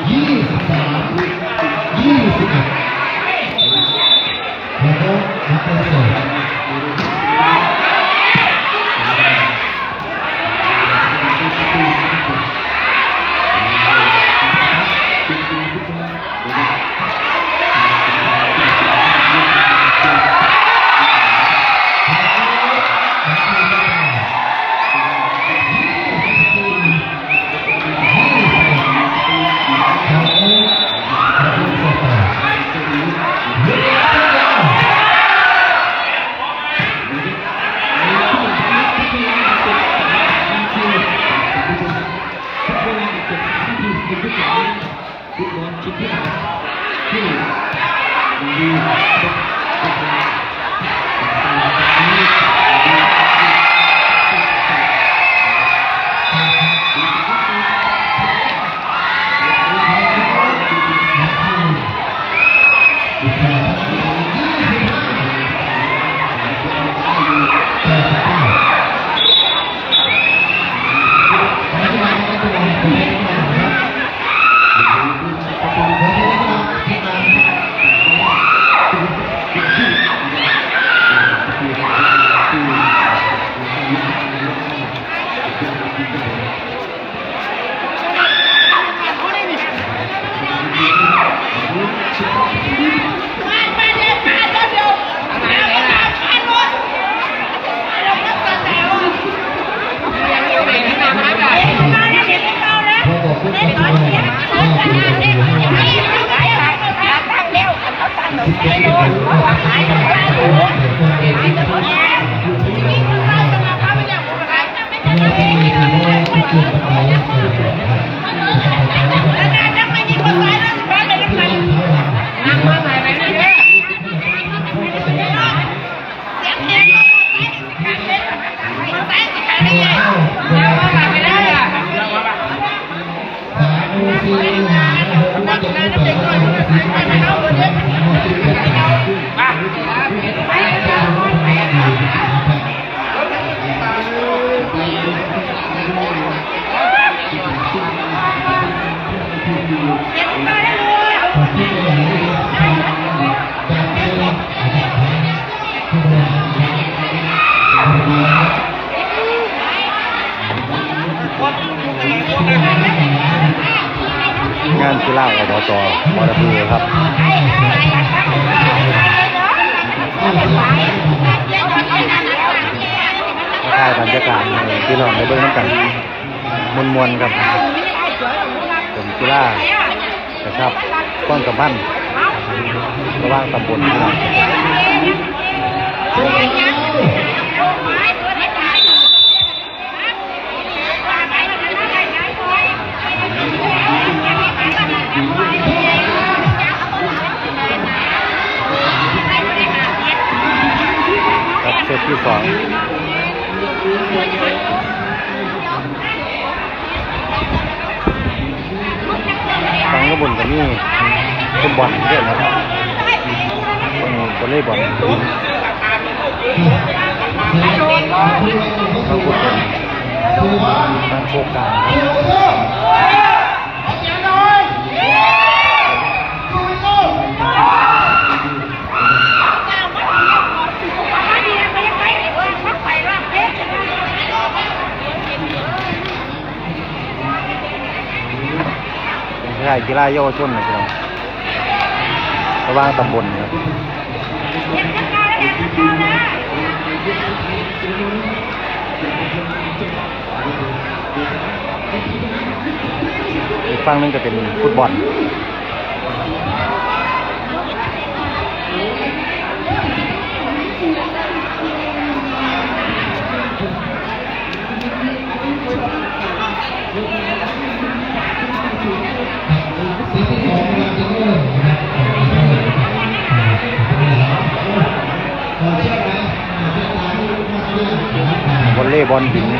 ยี่สิบสาม ยี่สิบเอ็ด แล้วก็นักเตะเสิร์ฟ ງານກິລາ ອບຕ ບໍລະບູ ຄັບ ຖ່າຍບັນຍາກາດໃຫ້ພີ່ນ້ອງໄດ້ເບິ່ງນຳກັນ ມ່ວນໆ ຄັບ ເປັນກິລາ ນະຄັບ ຄວາມສຳພັນລະຫວ່າງຕຳບົນພີ່ນ້ອງ ກັບເຊດທີສອງ. ຝັ່ງຂະບວນກໍມີຟຸດບອນເດ້ເນາະ ເບິ່ງວໍເລບອນ ຝັ່ງພຸ້ນເປັນບ້ານໂຄກກາງ. ເປັນກິລາເຍົາວະຊົນນະພີ່ນ້ອງ ລະຫວ່າງຕຳບົນນະ ອີກຝັ່ງໜຶ່ງກໍເປັນຟຸດບອນ. ເຊດທີສອງກຳລັງຈະເລີ່ມນະຄັບ ເລີ່ມນະຄັບ ອ່າ ກ້ອນຫີນ.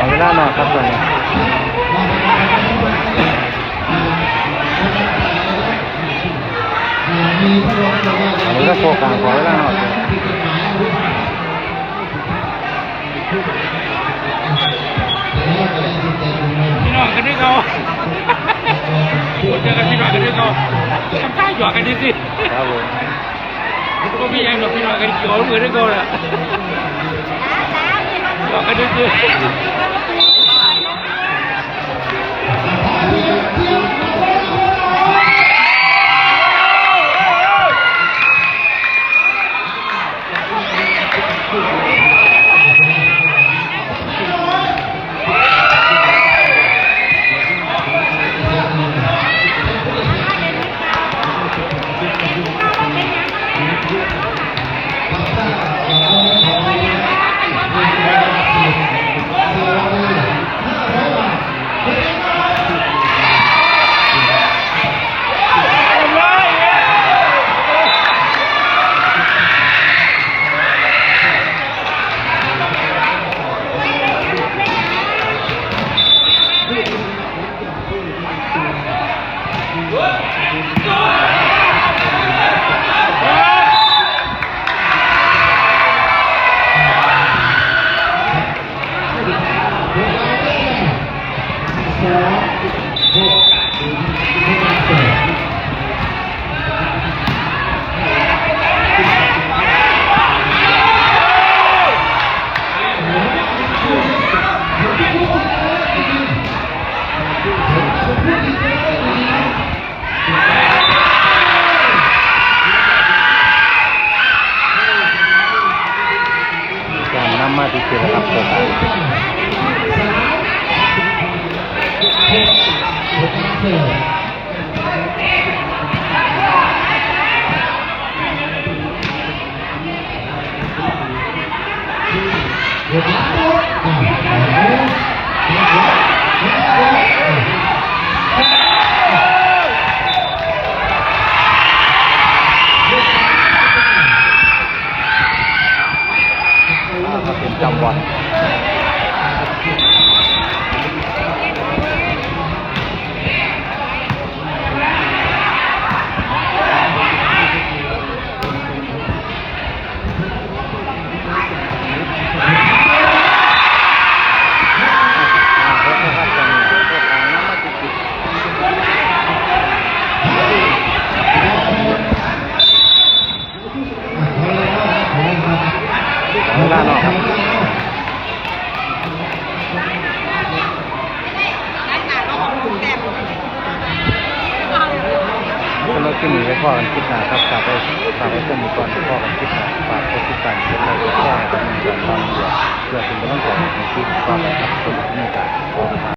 ເວລານອນຄັບ ຕອນນີ້ ອັນນີ້ກໍໂຟກັສ ຂໍເວລານອນ. ພີ່ນ້ອງກັນຄືເກົ່າ ເຈີກັນພີ່ນ້ອງກັນຄືເກົ່າ ທຳທ່າຫຍອກກັນຊື່ໆ ຄັບຜົມ. ບໍ່ມີຫຍັງດອກ ພີ່ນ້ອງກັນ ຫຍອກກັນຄືເກົ່າລະ ຫຍອກກັນຊື່ໆ. ສ ນີ້ຄືລະດັບໂຄງການ. ເວລາເນາະ ສຳລັບຄລິບນີ້ໄວ້ພໍ້ກັນຄລິບໜ້າຄັບ. ຝາກໄວ້ ຝາກໄວ້ສ່ຳນີ້ກ່ອນ ພໍ້ກັນຄລິບໜ້າ. ຝາກກົດຕິດຕາມ ກົດໄລ ກົດແຊໃຫ້ກັບ ເພື່ອເປັນກຳລັງໃຈໃຫ້ຄລິບຕໍ່ໄປຄັບ. ສຳລັບຄລິບນີ້ກໍຂໍ